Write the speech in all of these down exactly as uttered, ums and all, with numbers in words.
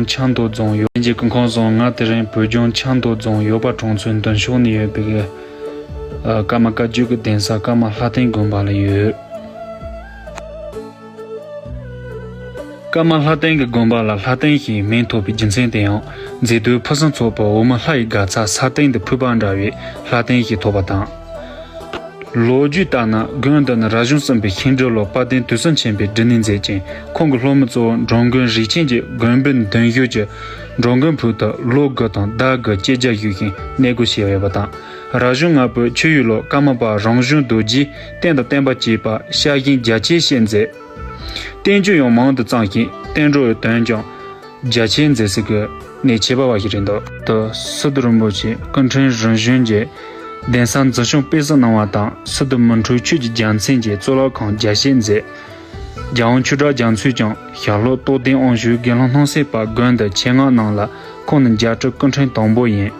ཆབ་མདོ་རྫོང་ཡོད། ལྷན་རྒྱས་སྐུ་ཁམས་བཟང་། ང་དེ་རིང་བོད་ལྗོངས་ཆབ་མདོ་རྫོང་ཡོ་པ་གྲོང་ཚོའི་མདུན་ཕྱོགས་ནས་ཡོད་པའི་ཨ་ཀརྨ་བཀའ་བརྒྱུད་ཀྱི་གདན་ས་ཀརྨ་ལྷ་ལྡན་དགོན་པ་ལ་ཡོད། ཀརྨ་ལྷ་ལྡན་གྱི་དགོན་པ་ལ་ལྷ་ལྡན་ཞེས་མིང་ཐོགས་པའི་རྒྱུ་མཚན་དེ་ཡང་མཛེས་སྡུག་ཕུན་སུམ་ཚོགས་པའི་འོ་མ་ལྷ་ཡི་དགའ་ཚལ་ས་སྟེང་དུ་ཕུལ་བ་འདྲ་བས་ལྷ་ལྡན་ཞེས་ཐོགས་པ་དང་། ལོ་རྒྱུས་ལྟར་ན། དགོན་འདི་ནི་ར་གཞུང་གསུམ་པའི་ཤིང་འབྲུག་ལོ་དཔལ་ལྡན་དུས་གསུམ་ཆེན་པོས་སྒྲུབ་གནས་མཛད་ཅིང་། ཁོང་གི་སློབ་མ་གཙོ་བོ་འགྲོ་མགོན་རིན་ཆེན་གྱིས་དགོན་པའི་མདུན་ཞོལ་གྱི་འགྲོ་མགོན་ཕུག་ཏུ་ལོ་དགུ་དང་ཟླ་དགུ་བཅད་རྒྱ་བཞུགས་ཤིང་གནས་སྒོ་ཕྱེ་ཡོད་པ་དང་། ར་གཞུང་ལྔ་པོའི་ཆུ་ཡོས་ལོ་ཀརྨ་པ་རང་གཞུང་རྡོ་རྗེས་རྟེན་དང་བརྟེན་པ་བཅས་པ་ཤ་ཞེན་རྒྱ་ཆེར་བཤད་མཛད། བསྟན་བཅོས་ཡང་མང་དུ་བརྩམས་ཤིང་བསྟན་འགྲོའི་དོན་ཀྱང་རྒྱ་ཆེར་མཛད་སྲོལ་གྱི་གནས་ཁྱད་པར་བ་ཞིག་རེད་འདུག་ཏུ་སི་ཏུ་རིན་པོ་ཆེ་སྐུ་ཕྲེང་རིམ་བྱོན་གྱིས་གདན་ས་འཛིན་སྐྱོང་སྤེལ་གསུམ་གནང་བ་དང་། སི་ཏུ་མི་འཁྲུགས་ཆོས་ཀྱི་རྒྱལ་མཚན་གྱི་གཙུག་ལག་ཁང་རྒྱ་བསྐྱེད་མཛད། རྒྱལ་དབང་ཆོས་གྲགས་རྒྱ་མཚོས་ཀྱང་ཞྭ་ལྷོ་རྟོགས་ལྡན་དབང་ཕྱུག་དགེ་སློང་སྣང་སྲིད་པ་དགོན་དུ་ཆེད་མངགས་གནང་ལ། ཁོང་ནི་རྒྱ་སྤྲུལ་སྐུ་ཕྲེང་དང་པོ་ཡིན།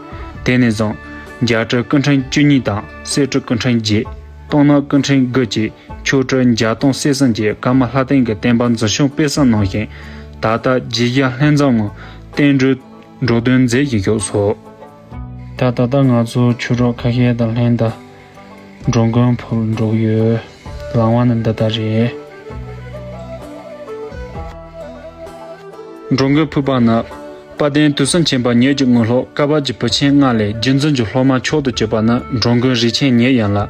དེ་ནས་བཟུང་རྒྱ་སྤྲུལ་སྐུ་ཕྲེང་བཅུ་གཉིས་དང་སེར་སྤྲུལ་སྐུ་ཕྲེང་བརྒྱད། གཏུམ་ནག་སྐུ་ཕྲེང་དགུ་བཅས་ཆོ་འཕྲུལ་བརྒྱ་སྟོང་གསན་གཟིགས་ཀྱིས་ཀརྨ་ལྷ་ལྡན་གྱི་བསྟན་པ་འཛིན་སྐྱོང་སྤེལ་གསུམ་གནང་ཞིང་། ད་ལྟ་རྗེ་རྒྱལ་ལྷ་མཛངས་ངོས་བསྟན་འགྲོའི་འགྲོ་དོན་མཛད་བཞིན་བཞུགས་སོ། ད་ད་ལྟ་ང་ཚོ་ཆོས་གྲོགས་ཁ་ཤས་དང་ལྷན་དུ་འགྲོ་མགོན་ཕུག་འགྲོ་གི་ཡོད། ལམ་བར་ནི་འདི་ལྟར་རེད། འགྲོ་མགོན་ཕུག་པ་ནི། དཔལ་ལྡན་དུས་གསུམ་ཆེན་པོ་ཉིད་ཀྱི་དངོས་སློབ་བསྐལ་པ་གྱི་བུ་ཆེན་ལྔ་ལས་རྒྱུད་འཛིན་གྱི་སློབ་མ་མཆོག་ཏུ་གྱུར་པ་ནི་འགྲོ་མགོན་རིན་ཆེན་ཉིད་ཡིན་ལ།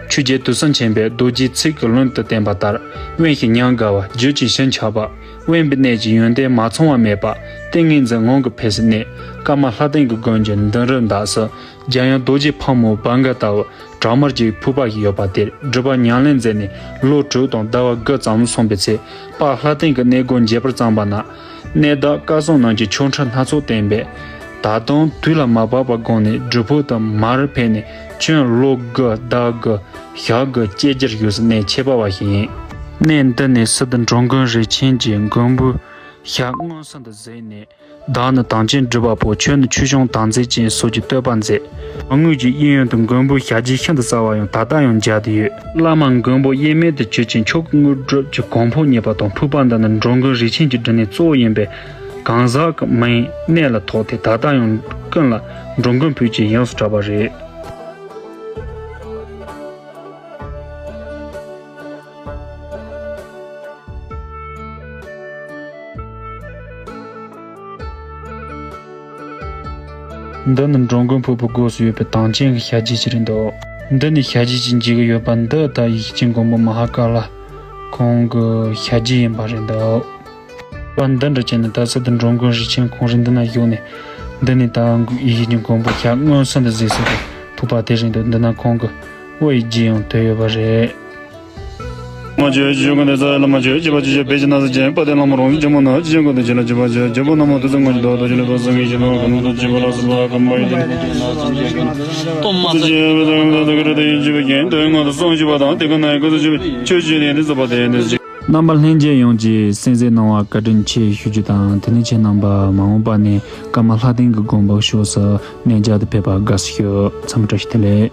ཆོས་རྗེ་དུས་གསུམ་ཆེན་པོས་རྡོ་རྗེའི་ཚིག་གི་ལུང་དུ་བསྟན་པ་ལྟར། དབེན་ཞིང་ཉམས་དགའ་བ། བརྗོད་ཅིང་ཞེན་ཆགས་པ། དབེན་པའི་གནས་ཀྱི་ཡོན་ཏན་མ་ཚང་བ་མེད་པ། ཏིང་ངེ་འཛིན་ངང་གིས་འཕེལ་སའི་གནས་ཀརྨ་ལྷ་ལྡན་གྱི་དགོན་གྱི་མདུན་རུ་འདབས་སུ། འཇམ་དབྱངས་རྡོ་རྗེ་ཕག་མོའི་བང་ག་ལྟ་བུ་བྲག་དམར་གྱི་ཕུག་པ་ཞིག་ཡོད་པ་དེར་སྒྲུབ་པ་ཉམས་ལེན་མཛད་ནས་ལོ་དྲུག་དང་ཟླ་བ་དགུ་ཙམ་སོང་བའི་ཚེ། དཔལ་ལྷ་ལྡན་གྱི་གནས་སྒོ་འབྱེད་པར་བརྩམས་པ་ན། གནས་བདག་བཀའ་སྲུང་རྣམས་ཀྱིས་ཆོ་འཕྲུལ་སྣ་ཚོགས་བསྟན་པས། ད་དུང་དུས་ལ་མ་བབ་པའི་སྒང་ནས་སྒྲུབ་ཕུག་ཏུ་མར་ཕེབས་ནས་ཁྱོན་ལོ་དགུ་ཟླ་དགུ་ཞག་དགུ་བཅད་རྒྱར་བཞུགས་སའི་གནས་ཁྱད་པར་བ་ཞིག་ཡིན། གནས་འདི་ནས་སི་ཏུ་འགྲོ་མགོན་རིན་ཆེན་གྱིས་མགོན་པོའི་ཞབས་མངོན་སུམ་དུ་གཟིགས་ནས། བདག་ནི་དམ་ཅན་སྒྲུབ་པ་པོ། ཁྱོད་ནི་ཆོས་སྐྱོང་དམ་རྫས་ཅན་སོགས་ཀྱི་བསྟོད་པ་མཛད། མ་དངུལ་གྱི་གཡས་གཡོན་དུ་མགོན་པོའི་ཞལ་རྒྱན་ཤིན་ཏུ་གསལ་བ་ཡང་ད་ལྟ་ཡང་མཇལ་དུ་ཡོད། བླ་མ་མགོན་པོ་དབྱེར་མེད་དུ་གྱུར་ཅིང་མཆོག་གི་དངོས་གྲུབ་ཀྱི་གོ་འཕང་བརྙེས་པ་དང་། ཕུག་པ་འདི་ནི་འགྲོ་མགོན་རིན་ཆེན་གྱི་སྒྲུབ་གནས་གཙོ་བོ་ཡིན་པས། གང་ཟག་གི་མིང་གནས་ལ་ཐོགས་ཏེ་ད་ལྟ་ཡང་ཀུན་ལ་འགྲོ་མགོན་ཕུག་ཅེས་ཡོངས་སུ་གྲགས་པ་རེད། འདི་ནི་འགྲོ་མགོན་ཕུག་པའི་སྒོ་སུ་ཡོད་པའི་དམ་ཅན་གྱི་ཞལ་རྒྱན་ཞིག་རེད་འདུག་འདི་ནི་ཞལ་རྒྱན་ཞིག་མཇལ་གྱི་ཡོད་པ་འདི་ད་ཡེ་ཤེས་ཀྱི་མགོན་པོ་མ་ཧཱ་ཀཱ་ལ་ཁོང་གི་ཞལ་རྒྱན་ཡིན་པ་རེད་འདུག་པ་འདི་འདྲ་བྱས་ནས་ད་སི་ཏུ་འགྲོ་མགོན་རིན་ཆེན་ཁོང་རེད། འདི་ན་བཞུགས་ནས་འདི་ནས་ད་ཡེ་ཤེས་ཀྱི་མགོན་པོ་ཞལ་མངོན་སུམ་དུ་གཟིགས་སྲོལ་གྱི་ཕུག་པ་དེ་རེད་འདུག་འདི་ན་ཁོང་གི་དབུ་ཡི་རྒྱན་ཡང་དོད་ཡོད་པ་རེད། རྣམ་པ་ལྷན་རྒྱས་ཡོངས་ཀྱིས་གསན་གཟིགས་གནང་བར་བཀའ་དྲིན་ཆེ་ཞུ་རྒྱུ་དང་། དེ་ནས་ཁྱེད་རྣམ་པ་མ་འོངས་པ་ནས་ཀརྨ་ལྷ་ལྡན་གྱི་དགོན་པ་ཕྱོགས་སུ་གནས་མཇལ་དུ་ཕེབས་པར་དགའ་བསུ་ཞུ། ཚང་མ་བཀྲ་ཤིས་བདེ་ལེགས།